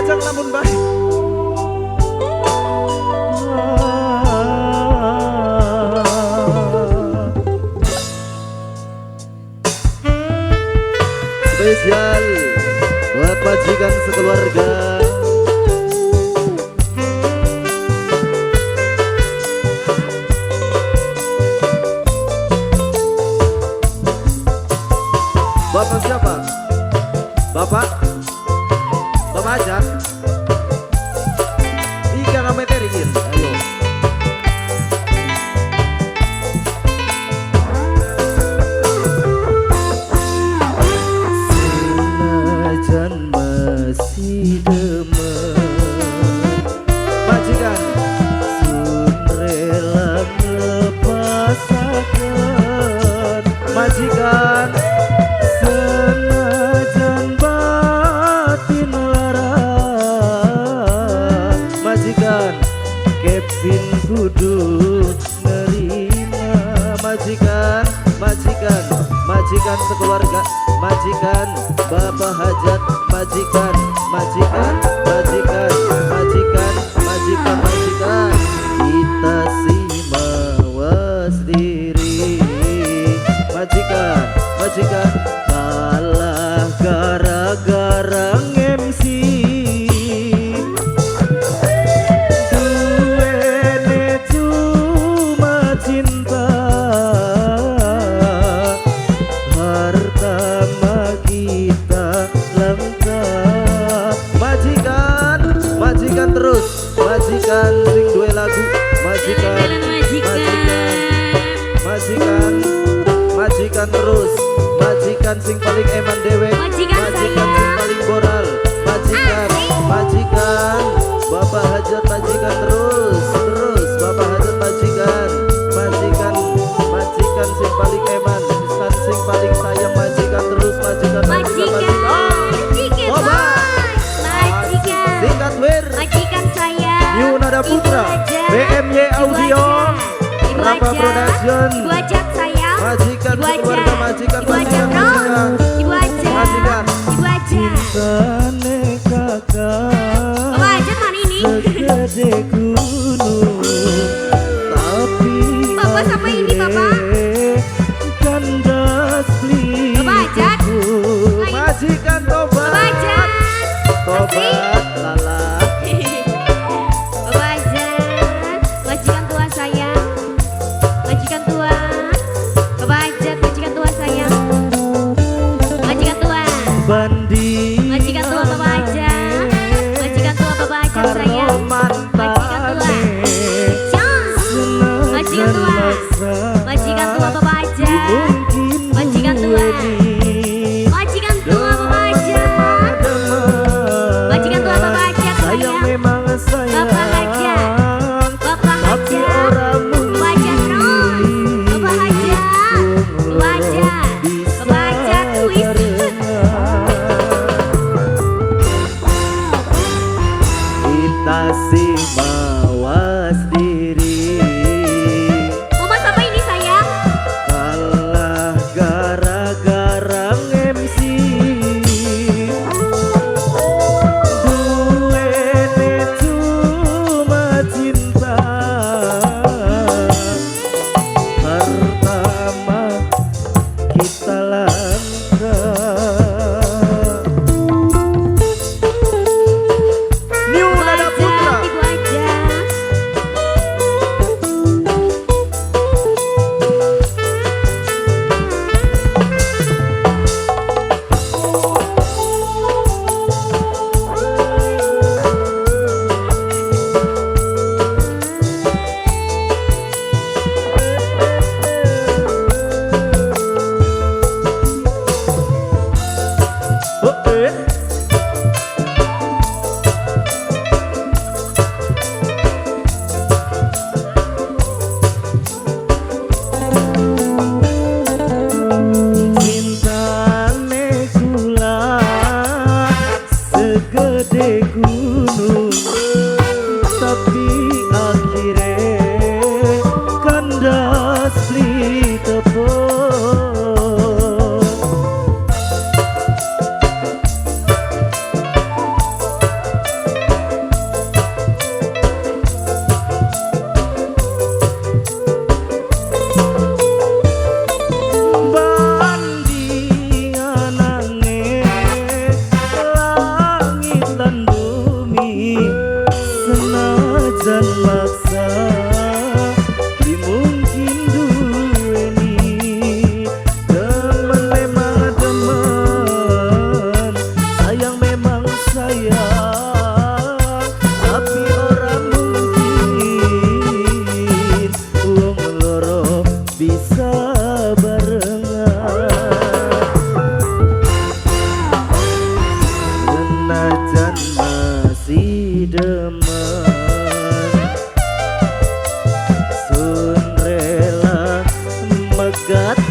Aja ngelamun bae. Spesial buat majikan sekeluarga. Bapak siapa? Bapak? Bapak Ajat? Ikan ramai terigin. Ayo. Senajan masih demen majikan sun rela nglepasaken majikan. Senajan batin lara majikan, Kevin kudu nerima majikan, majikan, majikan sekeluarga, majikan, Bapak Hajat, majikan, majikan, majikan, majikan, majikan, majikan. Kita sih mawas diri, majikan, majikan. Kalah gara-gara MC, duwene cuma cinta, harta mah kita lengkap. Majikan, majikan terus, majikan sing duwe lagu, majikan, majikan, majikan, majikan terus, majikan sing paling eman dewek, Majikan majikan saya. Sing paling boral, majikan, majikan, Bapak Hajat majikan terus, terus, Bapak Hajat majikan, majikan, majikan sing paling eman, san sing paling sayang, majikan terus, majikan, majikan, Majikan. Majikan. Cike Tobat. boy. Majikan. Singkat wir. Majikan saya. New Nada Ibu Putra, Hajat. BMY Ibu Audio, Hajat. Ibu Rapa Hajat. Production. Ibu Hajat saya. Majikan Ibu sekeluarga, Hajat. majikan, Ibu Hajat majikan, terus. Majikan. Ibu Hajat. Majikan. Ibu Hajat. Cintane kakak Bapak Hajat mana ini? Segede gunung, tapi Bapak sama ini, Bapak. akhire kandas beli Bapak Hajat. Lain. Majikan tobat. Bapak Hajat. Tobat lala. Bapak Hajat, majikan tua saya, majikan tua, Bapak Hajat, majikan tua saya, majikan tua, Banding majikan tua Bapak Hajat, majikan tua Bapak Hajat saya, majikan tua, Jos, majikan tua, majikan tua Bapak Hajat, majikan tua, majikan tua Bapak Hajat, majikan tua Bapak Hajat saya, Sayang memang sayang, Bapak Hajat, Bapak tapi Hajat. ora Bapak Hajat terus, Bapak Hajat, Bapak Hajat, Bapak Hajat, wis. Kita sih mawas diri, Mama siapa ini sayang? kalah gara-gara MC, duwene cuma cinta, harta mah kita langka. New Ibu Nada Hajat, Putra. Ibu Hajat. Oh, eh. Cintane kula segede gunung, tapi akhire kandas beli tepo. bisa barengan. Senajan masih demen, sun rela megat.